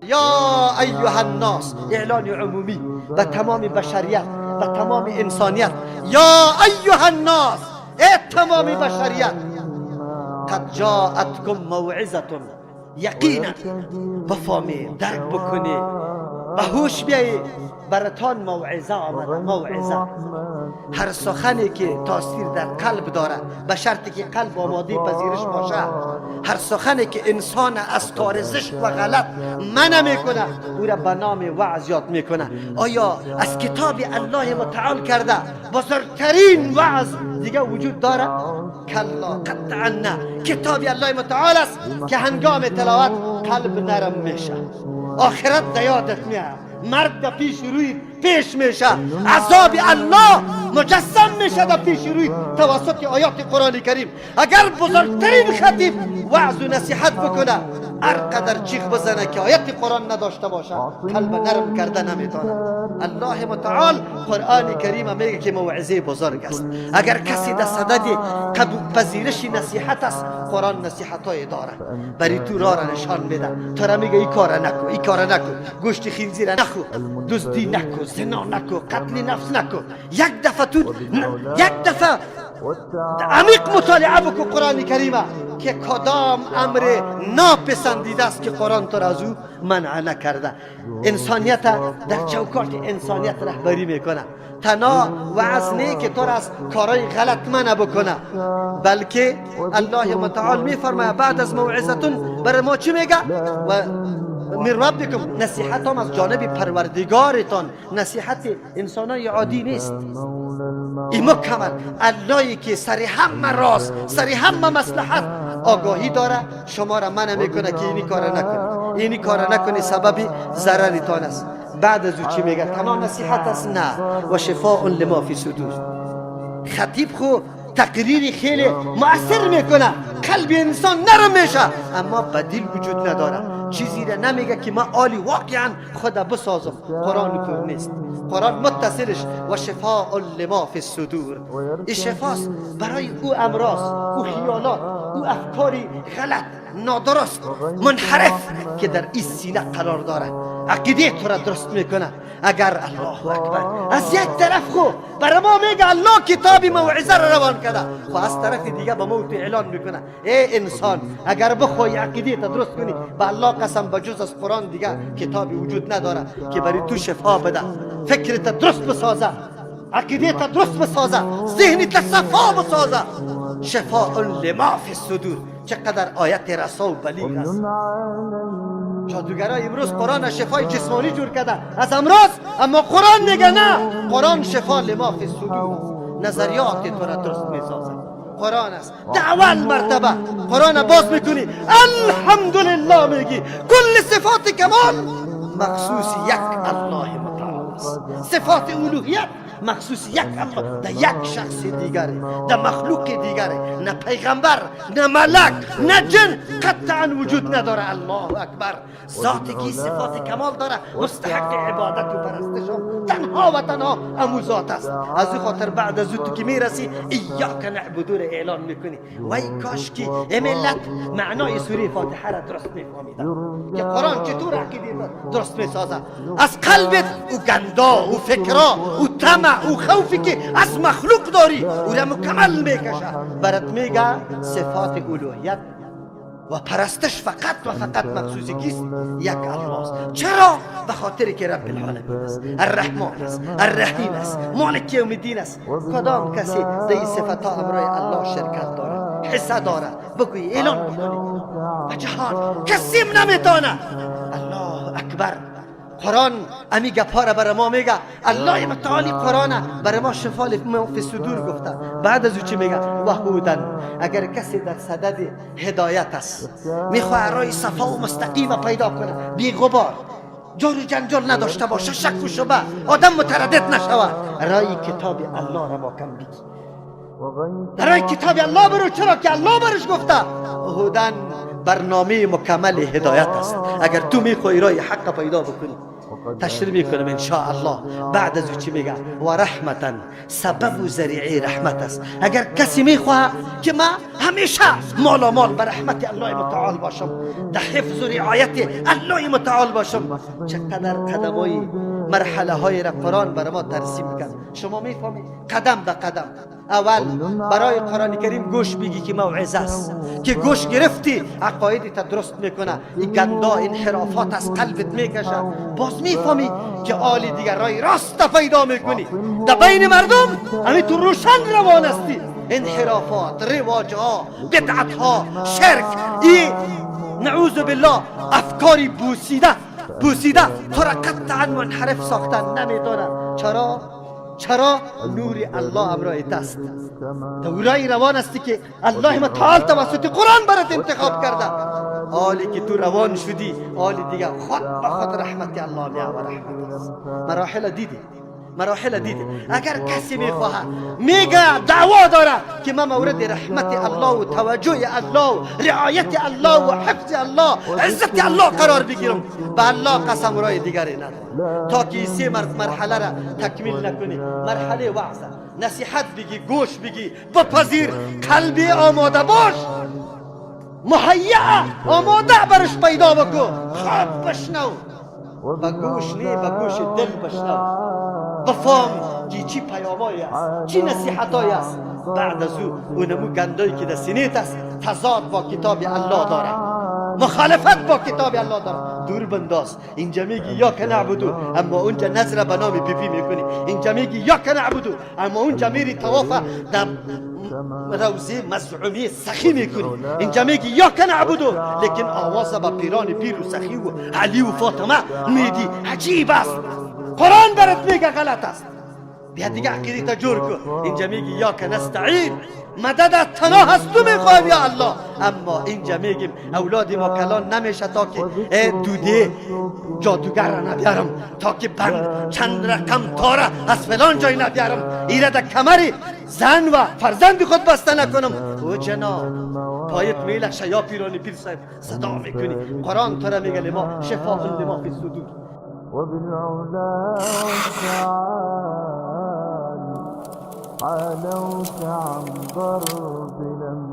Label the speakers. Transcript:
Speaker 1: یا ایها الناس، اعلان عمومی به تمام بشریت، به تمام انسانیت. یا ایها الناس، ای تمام بشریت، قد جاءتکم موعظة، یقینا بفهمی، درک بکنی، به هوش بیایی، براتان موعظه آمده. موعظه هر سخنی که تاثیر در قلب داره، به شرطی که قلب آماده پذیرش باشه. هر سخنی که انسان از کار زشت و غلط منع میکنه، او را به نام وعظ یاد میکنه. آیا از کتاب الله متعال کرده بزرگترین وعظ دیگه وجود داره؟ کلا، قطعا نه. کتاب الله متعال است که هنگام تلاوت قلب نرم میشه، آخرت در یادت میاد، مرگ در پیش روی پیش میشه، عذاب الله مجسم میشه در پیش روی توسط آیات قرآن کریم. اگر بزرگترین خطیب وعظ و نصیحت بکنه، هر قدر چیخ بزنه که آیت قرآن نداشته باشه، قلب نرم کرده نمیتونه. الله متعال قرآن کریم میگه که موعظه بزرگ است. اگر کسی در صدد قبول پذیرش نصیحت است، قرآن نصیحت های داره برای تو، راه را نشان میده. تو را میگه این کار نکو، این کار نکو، گوشت خنزیر نخو، دزدی نکو، زنا نکو، قتل نفس نکو. یک دفعه تو یک دفعه عمیق مطالعه بکو قرآن کریم که کدام امر ناپسندیده است که قرآن تو را از او منع نکرده. انسانیت در چوکات انسانیت رهبری میکنه. تنها وعظ نه که تو را از کارهای غلط منع بکنه، بلکه الله متعال میفرماید بعد از موعظة برای ما چی میگه؟ و من ربکم، نصیحت هم از جانب پروردگارتان. نصیحت انسانای عادی نیست، این مکمل اللهی که سر همه راز، سر همه مصلحت آگاهی داره، شما را منع میکنه که اینی کار نکنی، اینی کار نکنی، سبب ضررتان است. بعد از او چی میگه؟ تنها نصیحت است؟ نه. و شفاء لما فی الصدور. خطیب خو تقریر خیلی مؤثر میکنه، قلب انسان نرم میشه، اما بدیل وجود نداره. چیزی را نمیگه که ما آلی واقعا خود بسازم. قرآن طور نیست. قرآن متصلش و شفاء لما فی الصدور. این شفاست برای او امراض، او خیالات، او افکاری غلط، نادرست، منحرف که در این سینه قرار داره. عقیده تو را درست میکنه. اگر الله اکبر، از یک طرف خو برای ما میگه الله کتاب موعظه را روان کرده، خو از طرف دیگه به ما تو اعلان میکنه ای انسان، اگر بخوای عقیده تا درست کنی، به الله قسم به جز از قرآن دیگه کتابی وجود نداره که برای تو شفا بده، فکرت درست بسازه، عقیده تا درست بسازه، ذهن تا صفا بسازه. شفاء لما فی الصدور. چقدر آیت رسا و بلیغ است. جادوگرای امروز قرآن شفای جسمانی جور کرده از امراض، اما قرآن میگه نه، قرآن شفا لما فی الصدور است. نظریات تو را درست میسازه قرآن است. در اول مرتبه قرآن باز میکنی، الحمدلله میگی. کل صفات کمال مخصوص یک الله متعال است. صفات الوهیت مخصوص یک الله، در یک شخص دیگره، در مخلوق دیگره، نه پیغمبر، نه ملک، نه جن، قطعا وجود نداره. الله اکبر. ذاتی که صفات کمال داره، مستحق عبادت و پرستش هم تنها و تنها امو ذات است. از این خاطر بعد از تو که میرسی، ایاک نعبد را اعلان میکنی. وای کاش که ملت معنای سوره فاتحه را درست میفهمیدن که قرآن چطور عقیده درست میسازه. از قلبت او گندا، او فکرا، او طمع، او خوفی که از مخلوق داری، او را مکمل میکشه. برات میگه صفات الوهیت و پرستش فقط و فقط مخصوص کیست؟ یک الله است. چرا؟ به خاطر که رب العالمین است، الرحمن است، الرحیم است، مالک یوم الدین است. کدام کسی در این صفت ها امرای الله شرکت داره، حصه داره؟ بگوی، اعلان بکنی به جهان، کسیم نمیتونه. الله اکبر. قرآن امی گپا را برای ما میگه. الله متعالی قرآن برای ما شفا لما فی الصدور گفته. بعد از او چی میگه؟ و هدی. اگر کسی در صدد هدایت است، میخواه راه صفا و مستقیم پیدا کنه، بی غبار، جور و جنجال نداشته باشه، شک و شبه، آدم متردد نشود، رای کتاب الله را محکم بگی، در کتاب الله برو. چرا که الله برش گفته هدی، برنامه مکمل هدایت است. اگر تو میخوای راه حق پیدا بکنی تشریح میکنم ان شاء الله. بعد از چی میگه؟ و رحمتا، سبب و ذریعه رحمت است. اگر کسی میخواه که ما همیشه مالا مال به رحمت الله متعال باشم، در حفظ و رعایت الله متعال باشم، چقدر قدمای مرحله های را قرآن برای ما ترسیم کرد. شما میفهمید قدم به قدم. اول برای قرآن کریم گوش بگی که موعظه است، که گوش گرفتی عقایدت درست میکنه، این گندا انحرافات از قلبت میکشه. باز میفهمی که آلی دیگر رای راست پیدا میکنی، در بین مردم همین تو روشن روان هستی. انحرافات، رواج ها، بدعت ها، شرک، ای نعوذ بالله افکاری بوسیده بوسیده تو را قطعا منحرف ساختن نمیتونه. چرا؟ چرا؟ نور الله امرای دست دورای روان هستی که الله متعال توسط قرآن برات انتخاب کرده. حالی که تو روان شدی، حالی دیگه خود به خود رحمت الله می رحمت است. مراحل دیدی، مراحل دیدی. اگر کسی میخواهد، میگه دعوا داره که من مورد رحمت الله و توجه الله و رعایت الله و حفظ الله، عزت الله قرار بگیرم، به الله قسم رای دیگری نداره تا که سه مرحله را تکمیل نکنی. مرحله وعظ، نصیحت بگی، گوش بگی، بپذیر، قلبی آماده باش، مهیا آماده برش پیدا بکو، خوب بشنو، با گوش نی، با گوش دل بشنو، بفهم که چی پیامایی است، چی نصیحتایی است. بعد از او اونمو گندایی که در سینیت است تضاد با کتاب الله داره، مخالفت با کتاب الله داره، دور بنداز. اینجا میگی ایاک نعبدو، اما اونجا نذر به نام بی بی میکنی. اینجا میگی ایاک نعبدو، اما اونجا میری طواف در روضه مزعومی سخی میکنی. اینجا میگی ایاک نعبدو، لیکن آواز به پیران پیر و سخی و علی و فاطمه میدی. عجیب است. قرآن برات میگه غلط است. بیا دیگه عقیده تا جور کو. اینجا میگی ایاک نستعین، مدد از تنها از تو میخوایم یا الله، اما اینجا میگیم اولاد ما کلان نمیشه تا که دوده جادوگر را نبیارم، تا که بند چند رقم تاره از فلان جای نبیارم، ایره در کمر زن و فرزند خود بسته نکنم. او جناب پایت میلخشه یا پیرانی پیر صاحب صدا میکنی. قرآن تو را میگه لما شفاء لما فی الصدور.
Speaker 2: وبالعلا والتعالي عالوك عن ضرب.